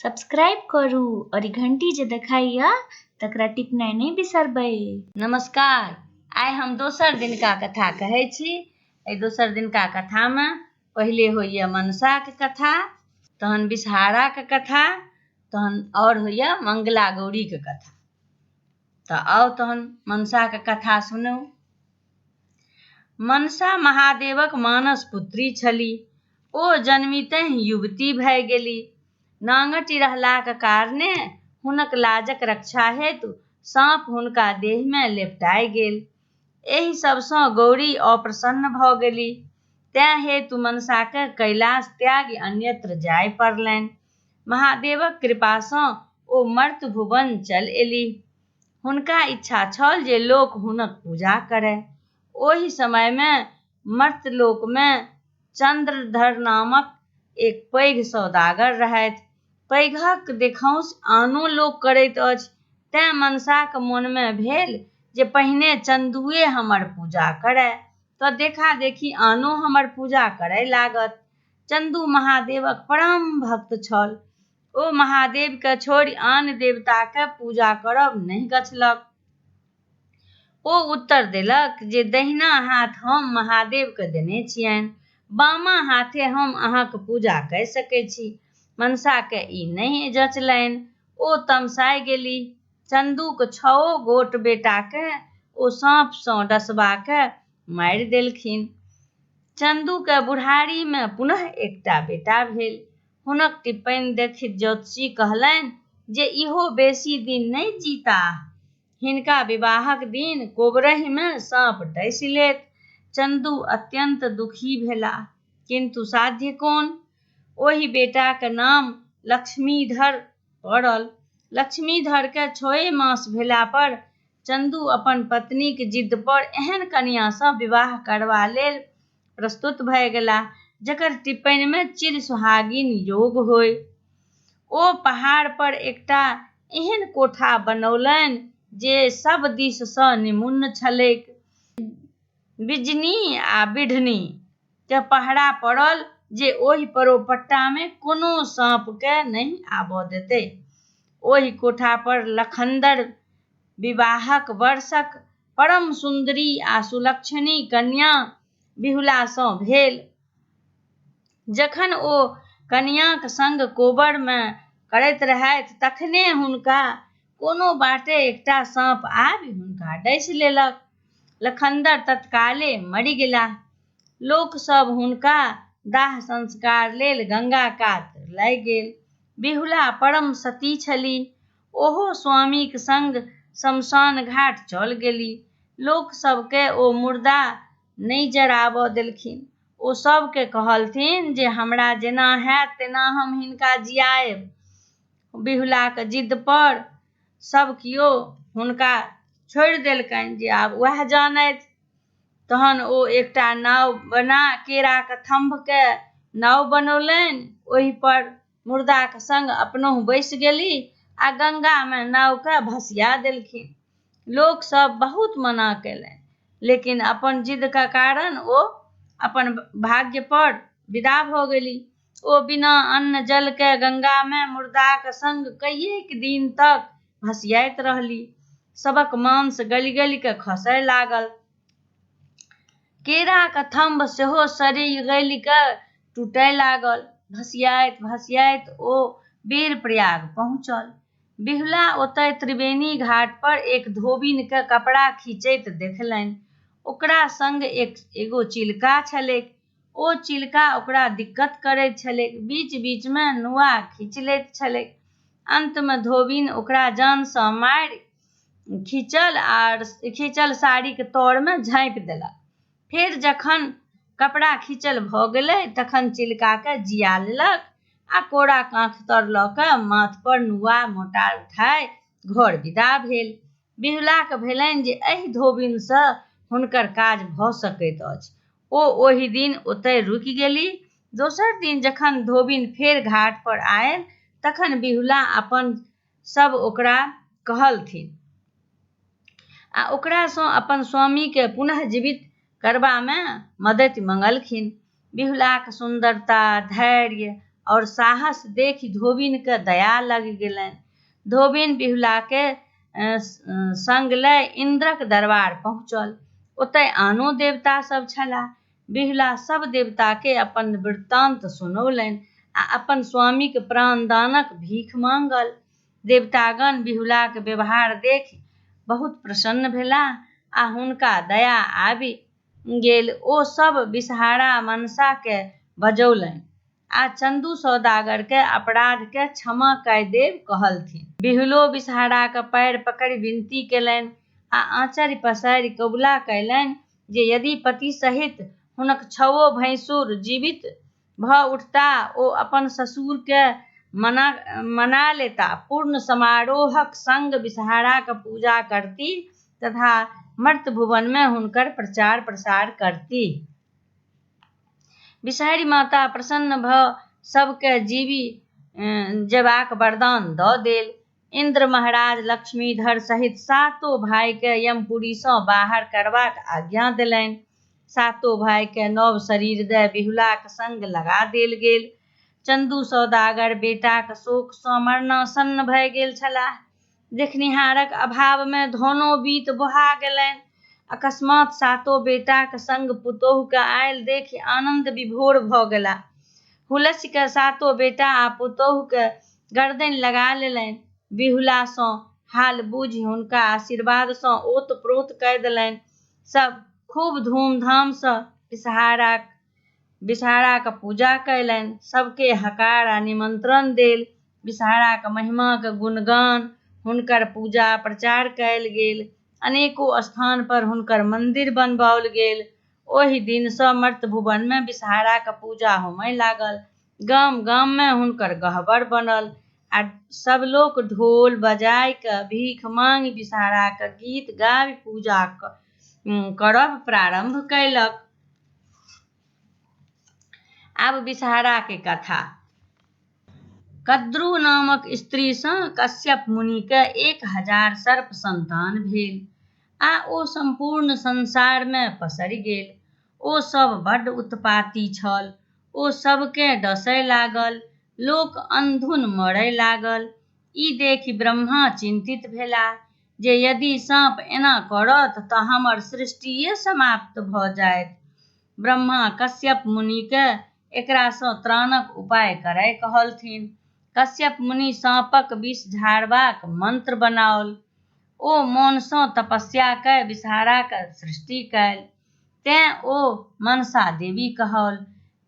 Subscribe करू और ई घंटी जे देखाइया तकरा टिपनाइ नहि बिसरबै। नमस्कार। आइ हम दोसर दिनका कथा कहै छी। एहि दोसर दिनका कथामे पहिले होइए मनसाके कथा, तहन विषहाराके कथा, तहन आओर होइए मंगला गौरीके कथा। तऽ आउ तहन मनसाके कथा सुनू। मनसा महादेवक मानस पुत्री छली। ओ जनमितहि युवती भए गेली। नाङटि रहलाक कारणे हुनक लाजक रक्षा हेतु साँप हुनका देहमे लेपटाय गेल। एहि सभसँ गौरी अप्रसन्न भऽ गेली। तेँ हेतु मनसाकेँ कैलास त्यागि अन्यत्र जाय पड़लनि। महादेवक कृपासँ ओ मर्त्य भुवन चल एलीह। हुनका इच्छा छल जे लोक हुनक पूजा करय। ओहि समयमे मर्त्यलोकमे चन्द्रधर नामक एक पैघ सौदागर रहथि। पैघक देखौंस आनो लोक करैत अछि, तेँ मनसाक मोनमे भेल जे पहिने चन्दुए हमर पूजा करय तँ देखा-देखी आनो हमर पूजा करय लागत। चन्दू महादेवक परम भक्त छल। ओ महादेवकेँ छोड़ि आन देवताक पूजा करब नहि गछलक। ओ उत्तर देलक जे दहिना हाथ हम महादेवकेँ देने छियनि, बामा हाथे हम अहाँक पूजा कय सकैत छी। मनसाकेँ ई नहि जँचलनि। ओ तमसाय गेलीह। चन्दूक छओ गोट बेटाकेँ ओ साँपसँ डसबा कए मारि देलखिन। चन्दूकेँ बुढ़ारीमे पुनः एकटा बेटा भेल। हुनक टिप्पणि देखि ज्योतिषी कहलनि जे इहो बेसी दिन नहि जीताह। हिनका विवाहक दिन कोबरहिमे साँप डसि लेत। चन्दू अत्यन्त दुखी भेलाह। किन्तु साध्य कोन? ओहि बेटाक नाम लक्ष्मीधर पड़ल। लक्ष्मीधरकेँ छओए मास भेला पर चन्दू अपन पत्नीक जिद्द पर एहन कनियाँसँ विवाह करबा लेल प्रस्तुत भए गेलाह जकर टिप्पणिमे चिर सोहागिन योग होइ। ओ पहाड़ पर एकटा एहन कोठा बनौलनि जे सभ दिससँ निमुन्न छलैक। बिजनी आ बिढ़नी केँ पहरा पड़ल जे ओहि परोपट्टामे कोनो साँपकेँ नहि आबऽ देतै। ओहि कोठा पर लखन्दर विवाहक वर्षक परम सुन्दरी आ सुलक्षणी कन्या बिहुलासँ भेल। जखन ओ कनियाँक संग कोबरमे करैत रहथि तखने हुनका कोनो बाटे एकटा साँप आबि हुनका डसि लेलक। लखन्दर तत्काले मरि गेलाह। लोक सभ हुनका दाह संस्कार लेल गंगा कात लय गेल। बिहुला परम सती छलीह। ओहो स्वामीक संग श्मशान घाट चल गेलीह। लोक सभकेँ ओ मुर्दा नहि जराबऽ देलखिन। ओ सभकेँ कहलथिन जे हमरा जेना हैत तेना हम हिनका जियाएब। बिहुलाक जिद्द पर सभ कियो हुनका छोड़ि देलकनि जे आब वएह जानथि। तहन ओ एकटा नाव बना केराक थम्भकेँ नाव बनौलनि। ओहिपर मुर्दाक संग अपनहुँ बैसि गेली आ गंगामे नावकेँ भसिया देलखिन। लोक सभ बहुत मना कयलनि, लेकिन अपन जिद्दक कारण ओ अपन भाग्य पर विदा भऽ गेली। ओ बिना अन्न जलकेँ गंगामे मुर्दाक संग कइएक दिन तक भसियाइत रहली। सभक मांस गलि-गलि कऽ खसय लागल। केराक थम्भ सेहो सड़ि-गलि कऽ टूटय लागल। भसियाइत-भसियाइत ओ वीरप्रयाग पहुँचल। बिहुला ओतय त्रिवेणी घाट पर एक धोबिनकेँ कपड़ा खीचैत देखलनि। ओकरा संग एक एगो चिलका छलैक। ओ चिलका ओकरा दिक्कत करैत छलैक। बीच-बीचमे नुआ खीचि लैत छलैक। अन्तमे धोबिन ओकरा जानसँ मारि खीचल आर खीचल साड़ीक तरमे झाँपि देलक। फेर जखन कपड़ा खीचल भऽ गेलै तखन चिलकाकेँ जिया लेलक आ कोरा काँख तर लऽ कऽ माथपर नुआ मोटा उठाय घर विदा भेल। बिहुलाकेँ भेलनि जे एहि धोबिनसँ हुनकर काज भऽ सकैत अछि। ओ ओहि दिन ओतय रुकि गेली। दोसर दिन जखन धोबिन फेर घाट पर आयल तखन बिहुला अपन सभ ओकरा कहलथिन आ ओकरासँ अपन स्वामीकेँ पुनः जीवित करबामे मदति मङलखिन। बिहुलाक सुन्दरता, धैर्य आओर साहस देखि धोबिनके दया लागि गेलनि। धोबिन बिहुलाके संग लय इन्द्रक दरबार पहुँचल। ओतय आनो देवता सभ छलाह। बिहुला सभ देवताके अपन वृत्तान्त सुनौलनि आ अपन स्वामीक प्राणदानक भीख मांगल। देवतागण बिहुलाक व्यवहार देखि बहुत प्रसन्न भेलाह आ हुनका दया आबि गेल। ओ सभ बिसहारा मनसाके बजौलनि आ चन्दू सौदागरके अपराधके क्षमा कय देब कहलथिन। बिहुलो बिसहाराक पैर पकड़ि विनती केलनि आ आँचरि पसारि कबुला कयलनि जे यदि पति सहित हुनक छओ भैंसुर जीवित भऽ उठता ओ अपन ससुरके मना लेता, पूर्ण समारोहक संग बिसहाराक पूजा करतीह तथा मर्त्यभुवनमे हुनकर प्रचार-प्रसार करतीह। बिसहरि माता प्रसन्न भऽ सभकेँ जीबि जेबाक वरदान दऽ देल। इन्द्र महाराज लक्ष्मीधर सहित सातो भाइकेँ यमपुरीसँ बाहर करबाक आज्ञा देलनि। सातो भाइकेँ नव शरीर दय बिहुलाक संग लगा देल गेल। चन्दू सौदागर बेटाक शोकसँ मरणासन्न भय गेल छलाह। देखनिहारक अभावमे धनो बीत बोहा गेलनि। अकस्मात सातो बेटाक संग पुतोहुकेँ आयल देखि आनन्द विभोर भऽ गेलाह। हुलसि कऽ सातो बेटा आ पुतोहुकेँ गरदनि लगा लेलनि। बिहुलासँ हाल बूझि हुनका आशीर्वादसँ ओत-प्रोत कय देलनि। सभ खूब धूमधामसँ बिसहाराक पूजा कयलनि। सभकेँ हकार आ निमंत्रण देल। बिसहाराक महिमाक गुणगान, हुनकर पूजा-प्रचार कयल गेल। अनेको स्थान पर हुनकर मन्दिर बनबाओल गेल। ओहि दिनसँ मर्त्यभुवनमे बिसहाराक पूजा होमय लागल। गाम-गाममे हुनकर गहबर बनल आ सभ लोक ढोल बजाय कऽ भीख मांगि बिसहाराक गीत गाबि पूजा करब प्रारम्भ कयलक। आब बिसहाराके कथा। कद्रू नामक स्त्रीसँ कश्यप मुनिकेँ 1000 सर्प सन्तान भेल आ ओ सम्पूर्ण संसारमे पसरि गेल। ओ सभ बड्ड उत्पाती छल। ओ सभकेँ डसय लागल। लोक अनधुन मरय लागल। ई देखि ब्रह्मा चिन्तित भेलाह जे यदि साँप एना करत तऽ हमर सृष्टिए समाप्त भऽ जायत। ब्रह्मा कश्यप मुनिकेँ एकरासँ त्राणक उपाय करय कहलथिन। कश्यप मुनि साँपक विष झाड़बाक मंत्र बनाओल। ओ मोनसँ तपस्या कय बिसहाराक सृष्टि कयल। तेँ ओ मनसा देवी कहाओल।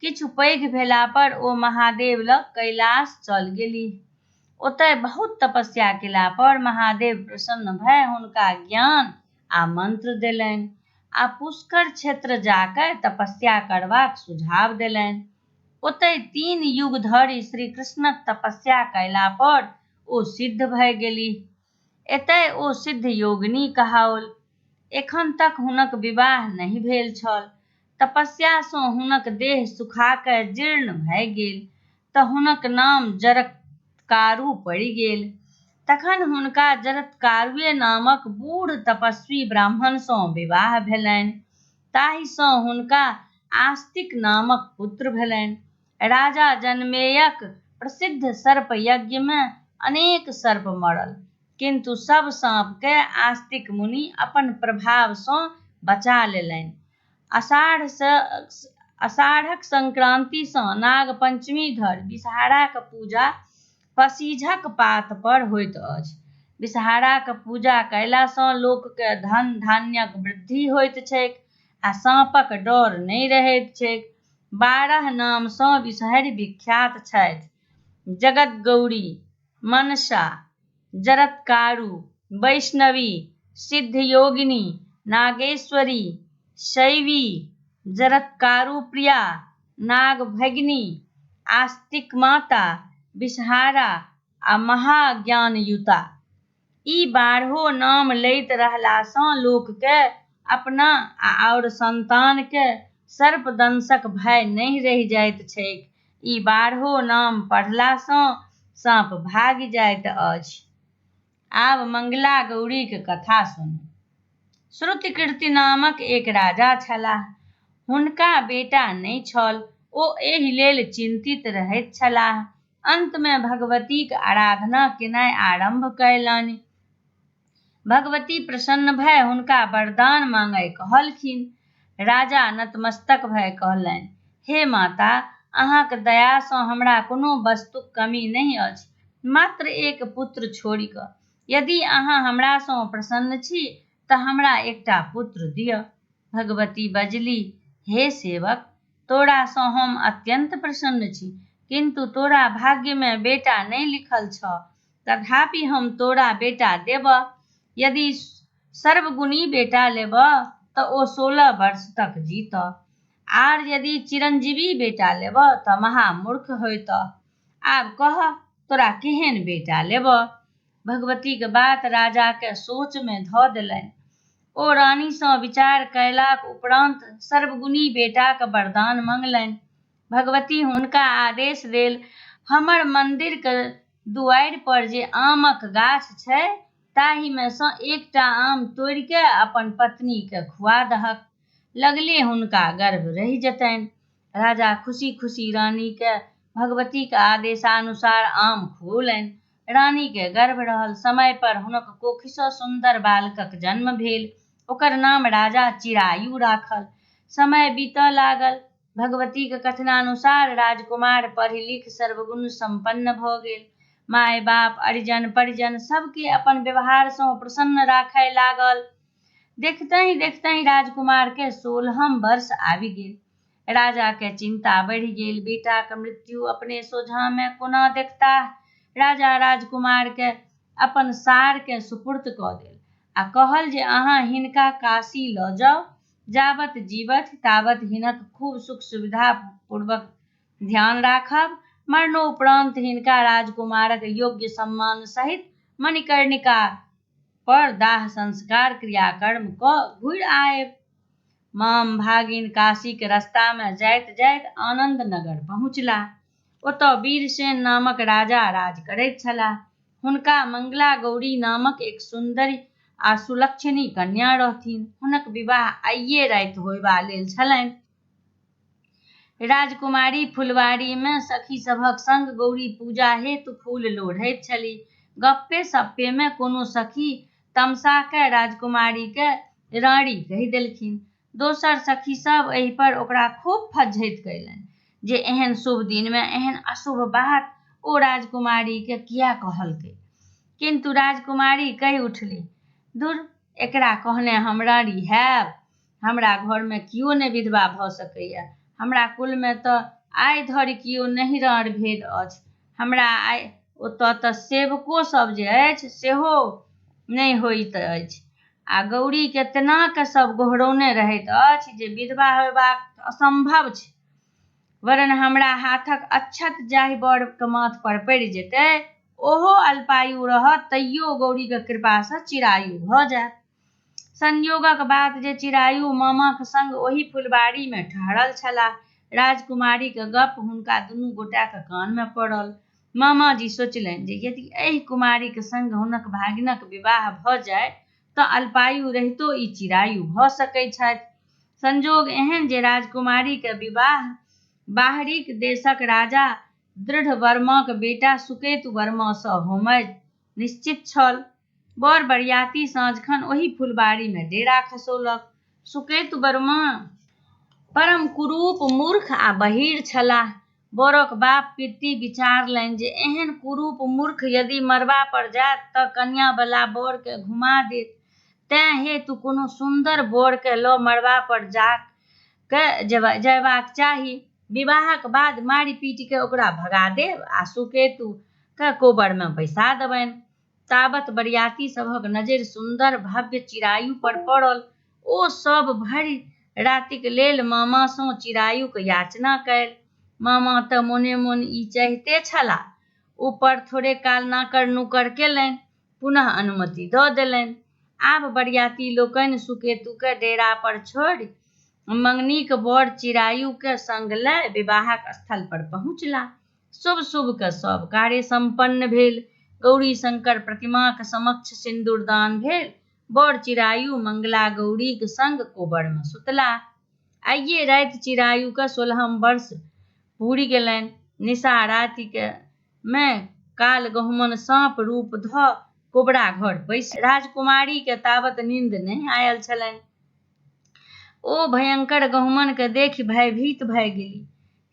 किछु पैघ भेलापर ओ महादेव लग कैलास चल गेलीह। ओतय बहुत तपस्या केलापर महादेव प्रसन्न भय हुनका ज्ञान आ मंत्र देलनि आ पुष्कर क्षेत्र जा कय तपस्या करबाक सुझाव देलनि। ओतय 3 युग धरि श्रीकृष्णक तपस्या कयलापर ओ सिद्ध भय गेलीह। एतय ओ सिद्ध योगिनी कहाओल। एखन तक हुनक विवाह नहि भेल छल। तपस्यासँ हुनक देह सुखा कय जीर्ण भय गेल तऽ हुनक नाम जरत्कारु पड़ि गेल। तखन हुनका जरत्कारुए नामक बूढ़ तपस्वी ब्राह्मणसँ विवाह भेलनि। ताहिसँ हुनका आस्तिक नामक पुत्र भेलनि। राजा जनमेयक प्रसिद्ध सर्पयज्ञमे अनेक सर्प मरल, किन्तु सभ साँपकेँ आस्तिक मुनि अपन प्रभावसँ बचा लेलनि। आषाढ़क संक्रान्तिसँ नागपंचमी धरि बिसहाराक पूजा पसीझक पात पर होइत अछि। बिसहाराक पूजा कयलासँ लोककेँ धन-धान्यक वृद्धि होइत छैक आ साँपक डर नहि रहैत छैक। 12 नामसँ बिसहरि विख्यात छथि: जगद्गौरी, मनसा, जरत्कारु, वैष्णवी, सिद्धयोगिनी, नागेश्वरी, शैवी, जरत्कारुप्रिया, नागभगिनी, आस्तिकमाता, बिसहारा आ महाज्ञानयुता। ई बारहो नाम लैत रहलासँ लोककेँ अपना आओर सन्तानकेँ सर्पदंशक भय नहि रहि जाइत छैक। ई बारहो नाम पढ़लासँ साँप भागि जाइत अछि। आब मंगला गौरीक कथा सुनू। श्रुतिकीर्ति नामक एक राजा छलाह। हुनका बेटा नहि छल। ओ एहि लेल चिन्तित रहैत छलाह। अन्तमे भगवतीक आराधना केनाइ आरम्भ कयलनि। भगवती प्रसन्न भए हुनका वरदान मांगय कहलखिन। राजा नतमस्तक भए कहलनि, हे माता, अहाँक दयासँ हमरा कोनो वस्तुक कमी नहि अछि, मात्र एक पुत्र छोड़ि कऽ। यदि अहाँ हमरासँ प्रसन्न छी तऽ हमरा एकटा पुत्र दिअ। भगवती बजली, हे सेवक, तोरासँ हम अत्यन्त प्रसन्न छी, किन्तु तोरा भाग्यमे बेटा नहि लिखल छह। तथापि हम तोरा बेटा देबह। यदि सर्वगुणी बेटा लेबह तऽ ओ 16 वर्ष तक जीतह, आर यदि चिरंजीवी बेटा लेबह तऽ महामूर्ख होयतह। आब कहह, तोरा केहन बेटा लेबह? भगवतीक बात राजाकेँ सोचमे धऽ देलनि। ओ रानीसँ विचार कयलाक उपरान्त सर्वगुणी बेटाक वरदान मङलनि। भगवती हुनका आदेश देल, हमर मन्दिरक दुआरिपर जे आमक गाछ छै ताहिमेसँ एकटा आम तोड़ि कऽ अपन पत्नीकेँ खुआ दहक। लगले हुनका गर्भ रहि जेतनि। राजा खुशी-खुशी रानीकेँ भगवतीक आदेशानुसार आम खुऔलनि। रानीकेँ गर्भ रहल। समय पर हुनक कोखिसँ सुन्दर बालकक जन्म भेल। ओकर नाम राजा चिरायु राखल। समय बीतऽ लागल। भगवतीक कथनानुसार राजकुमार पढ़ि-लिखि सर्वगुण सम्पन्न भऽ गेल। माय-बाप, अरिजन-परिजन सभकेँ अपन व्यवहारसँ प्रसन्न राखय लागल। देखितहि-देखितहि राजकुमारकेँ 16म वर्ष आबि गेल। राजाकेँ चिन्ता बढ़ि गेल। बेटाक मृत्यु अपने सोझाँमे कोना देखताह? राजा राजकुमारकेँ अपन सारकेँ सुपुर्द कऽ देल आ कहल जे अहाँ हिनका काशी लऽ जाउ। जाबत जीबथि ताबत हिनक खूब सुख-सुविधा पूर्वक ध्यान राखब। मरणोपरान्त हिनका राजकुमारक योग्य सम्मान सहित मणिकर्णिका पर दाह संस्कार क्रियाकर्म कऽ घुरि आयब। माम भागिन काशीक रस्तामे जाइत-जाइत आनन्द नगर पहुँचलाह। ओतऽ वीरसेन नामक राजा राज करैत छलाह। हुनका मंगला गौरी नामक एक सुन्दरि आ सुलक्षणी कन्या रहथिन। हुनक विवाह आइये राति होयबा लेल छलनि। राजकुमारी फुलवारीमे सखी सभक संग गौरी पूजा हेतु फूल लोढ़ैत छलीह। गप्पे-सप्पेमे कोनो सखी तमसा कऽ राजकुमारीकेँ राँड़ी कहि देलखिन। दोसर सखी सभ एहिपर ओकरा खूब फज्झति कयलनि जे एहन शुभ दिनमे एहन अशुभ बात ओ राजकुमारीकेँ किएक कहलकै। किन्तु राजकुमारी कहि उठलीह, दुर, एकरा कहने हम राँड़ी हैब? हमरा घरमे कियो ने विधवा भऽ सकैए। हमरा कुलमे तँ आइ धरि कियो नहि राँड़ भेल अछि। हमरा ओतऽ तँ सेवको सभ जे अछि सेहो नहि होइत अछि आ गौरीकेँ तेना कऽ सभ गोहरौने रहैत अछि जे विधवा होयबाक असम्भव छै। वरन् हमरा हाथक अक्षत जाहि वरक माथपर पड़ि जेतै ओहो अल्पायु रहत तैयो गौरीक कृपासँ चिरायु भऽ जायत। संयोगक बात जे चिरायु मामाक संग ओही फुलबारीमे ठहरल छलाह। राजकुमारीक गप्प हुनका दुनू गोटाक कानमे पड़ल। मामाजी सोचलनि जे यदि एहि कुमारीक संग हुनक भागिनक विवाह भऽ जाय तँ अल्पायु रहितो ई चिरायु भऽ सकैत छथि। संयोग एहन जे राजकुमारीक विवाह बाहरीक देशक राजा दृढ़वर्माक बेटा सुकेतु वर्मासँ होमय निश्चित छल। बर बरियाती साँझखन ओही फुलबारीमे डेरा खसौलक। सुकेतु वर्मा परम कुरूप, मूर्ख आ बहीर छलाह। बरक बाप-पित्ती विचारलनि जे एहन कुरूप मूर्ख यदि मड़बापर जायत तँ कनियाँवला बरकेँ घुमा देत। तेँ हेतु कोनो सुन्दर बरकेँ लऽ मड़बापर जयबाक चाही। विवाहक बाद मारि-पीटि कऽ ओकरा भगा देब आ सुकेतुकेँ कोबरमे बैसा देबनि। ताबत बरियाती सभक नजरि सुन्दर भव्य चिरायु पर पड़ल। ओ सभ भरि रातिक लेल मामासँ चिरायुक याचना कयल। मामा तँ मोने-मोन ई चाहिते छलाह। ऊपर थोड़े काल नाकर-नुकर केलनि। पुनः अनुमति दऽ देलनि। आब बरियाती लोकनि सुकेतुकेँ डेरा पर छोड़ि मङनीक वर चिरायुकेँ संग लय विवाहक स्थल पर पहुँचलाह। शुभ-शुभ कऽ सभ कार्य सम्पन्न भेल। गौरी-शंकर प्रतिमाक समक्ष सिन्दूरदान भेल। वर चिरायु मंगला गौरीक संग कोबरमे सुतलाह। आइये राति चिरायुकेँ 16म वर्ष पूरि गेलनि। निशा रातिके मे काल गहुमन साँप रूप धऽ कोबरा घर पैसि राजकुमारीकेँ ताबत नींद नहि आयल छलनि। ओ भयंकर गहुमनकेँ देखि भयभीत भए गेली,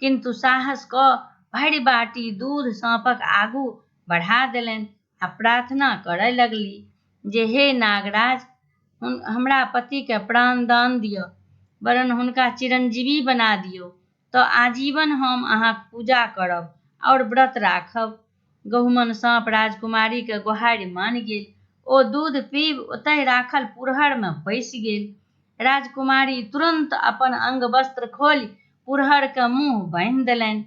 किन्तु साहस कऽ भरि बाटी दूध साँपक आगू बढ़ा देलनि आ प्रार्थना करय लगली जे हे नागराज, हमरा पतिकेँ प्राणदान दिअ, वरन् हुनका चिरंजीवी बना दियौ तँ आजीवन हम अहाँक पूजा करब आओर व्रत राखब। गहुमन साँप राजकुमारीक गोहारि मानि गेल। ओ दूध पीबि ओतहि राखल पुरहरमे पैसि गेल। राजकुमारी तुरन्त अपन अंगवस्त्र खोलि पुरहरकेँ मुँह बान्हि देलनि।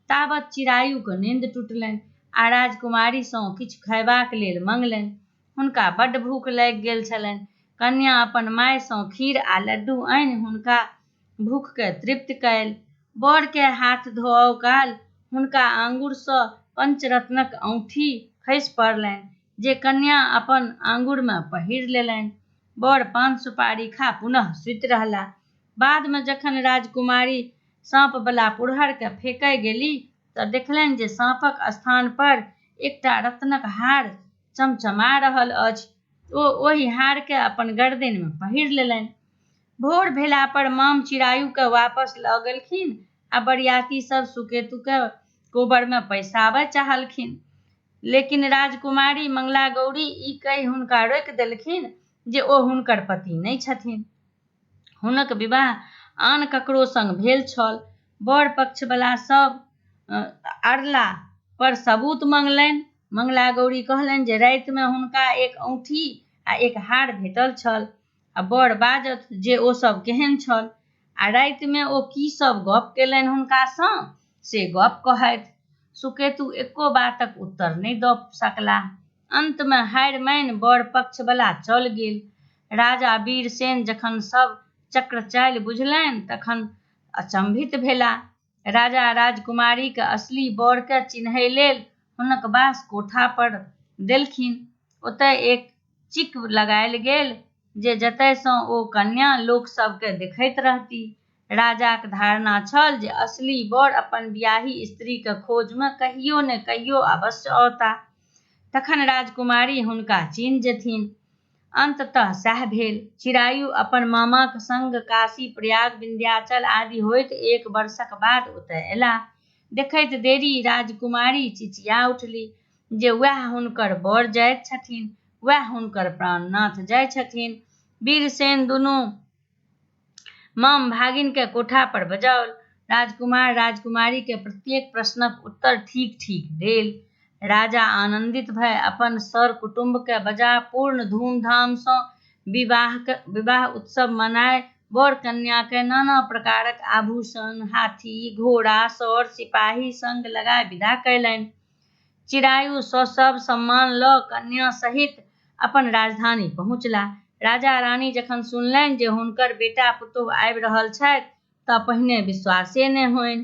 ताबत चिरायुक निन्द टुटलनि आ राजकुमारीसँ किछु खयबाक लेल मँगलनि। हुनका बड्ड भूख लागि गेल छलनि। कन्या अपन मायसँ खीर आ लड्डू आनि हुनका भूखकेँ तृप्त कयल। वरकेँ हाथ धोअऽ काल हुनका आङुरसँ पंचरत्नक औंठी खसि पड़लनि जे कन्या अपन आङुरमे पहिरि लेलनि। वर पान-सुपारी खा पुनः सूति रहलाह। बादमे जखन राजकुमारी साँपवला पुरहरकेँ फेकय गेलीह तँ देखलनि जे साँपक स्थानपर एकटा रत्नक हार चमचमा रहल अछि। ओ ओहि हारकेँ अपन गरदनिमे पहिरि लेलनि। भोर भेलापर माम चिरायुकेँ वापस लऽ गेलखिन आ बरियाती सभ सुकेतुकेँ कोबरमे पैसाबय चाहलखिन। लेकिन राजकुमारी मंगलागौरी ई कहि हुनका रोकि देलखिन जे ओ हुनकर पति नहि छथिन। हुनक विवाह आन ककरो संग भेल छल। वर पक्षवला सभ अड़ला पर सबूत मँगलनि। मंगलागौरी कहलनि जे रातिमे हुनका एक औंठी आ एक हार भेटल छल आ वर बाजथु जे ओ सभ केहन छल आ रातिमे ओ की सभ गप्प केलनि हुनकासँ से गप्प कहथि। सुकेतु एको बातक उत्तर नहि दऽ सकलाह। अन्तमे हारि मानि वर पक्षवला चल गेल। राजा वीरसेन जखन सभ चक्रचालि बुझलनि तखन अचम्भित भेलाह। राजा राजकुमारीक असली वरकेँ चिन्है लेल हुनक वास कोठा पर देलखिन। ओतय एक चिक लगायल गेल जे जतयसँ ओ कन्या लोक सभकेँ देखैत रहतीह। राजाक धारणा छल जे असली वर अपन बियाही स्त्रीक खोजमे कहियो ने कहियो अवश्य औताह। तखन राजकुमारी हुनका चिन्ह जेथिन। अन्ततः सैह भेल। चिरायु अपन मामाक संग काशी, प्रयाग, विन्ध्याचल आदि होइत एक वर्षक बाद ओतय अयलाह। देखैत देरी राजकुमारी चिचिया उठली जे वैह हुनकर वर जाइत छथिन, वैह हुनकर प्राणनाथ जाइ छथिन। वीरसेन दुनू माम भागिनकेँ कोठा पर बजाओल। राजकुमार राजकुमारीक प्रत्येक प्रश्नक उत्तर ठीक-ठीक देल। राजा आनन्दित भए अपन सर-कुटुम्बकेँ बजा पूर्ण धूम-धामसँ विवाह उत्सव मनाय वर-कन्याकेँ नाना प्रकारक आभूषण, हाथी, घोड़ा, सर-सिपाही संग लगाय विदा कयलनि। चिरायु ससभ सम्मान लऽ कन्या सहित अपन राजधानी पहुँचलाह। राजा-रानी जखन सुनलनि जे हुनकर बेटा-पुतोहु आबि रहल छथि तँ पहिने विश्वासे ने होइन।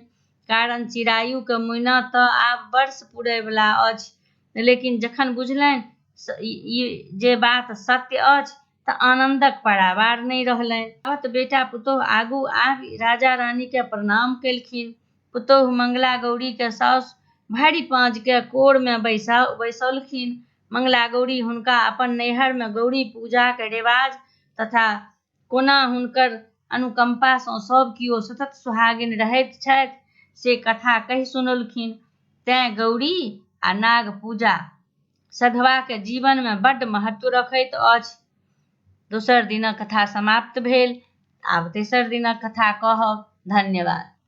कारण चिरायुकेँ मुइना तँ आब वर्ष पुरयवला अछि। लेकिन जखन बुझलनि जे बात सत्य अछि तँ आनन्दक पारावार नहि रहलनि। तावत बेटा-पुतोहु आगू आबि राजा-रानीकेँ प्रणाम कयलखिन। पुतोहु मंगलागौरीकेँ सासु भरि पाँज कऽ कोरमे बैसौलखिन। मंगलागौरी हुनका अपन नैहरमे गौरी पूजाक रेवाज तथा कोना हुनकर अनुकम्पासँ सभ कियो सतत सोहागिन रहैत छथि से कथा कहि सुनौलखिन। तेँ गौरी आ नाग पूजा सधवाक जीवनमे बड्ड महत्व रखैत अछि। दोसर दिनक कथा समाप्त भेल। आब तेसर दिनक कथा कहब। धन्यवाद।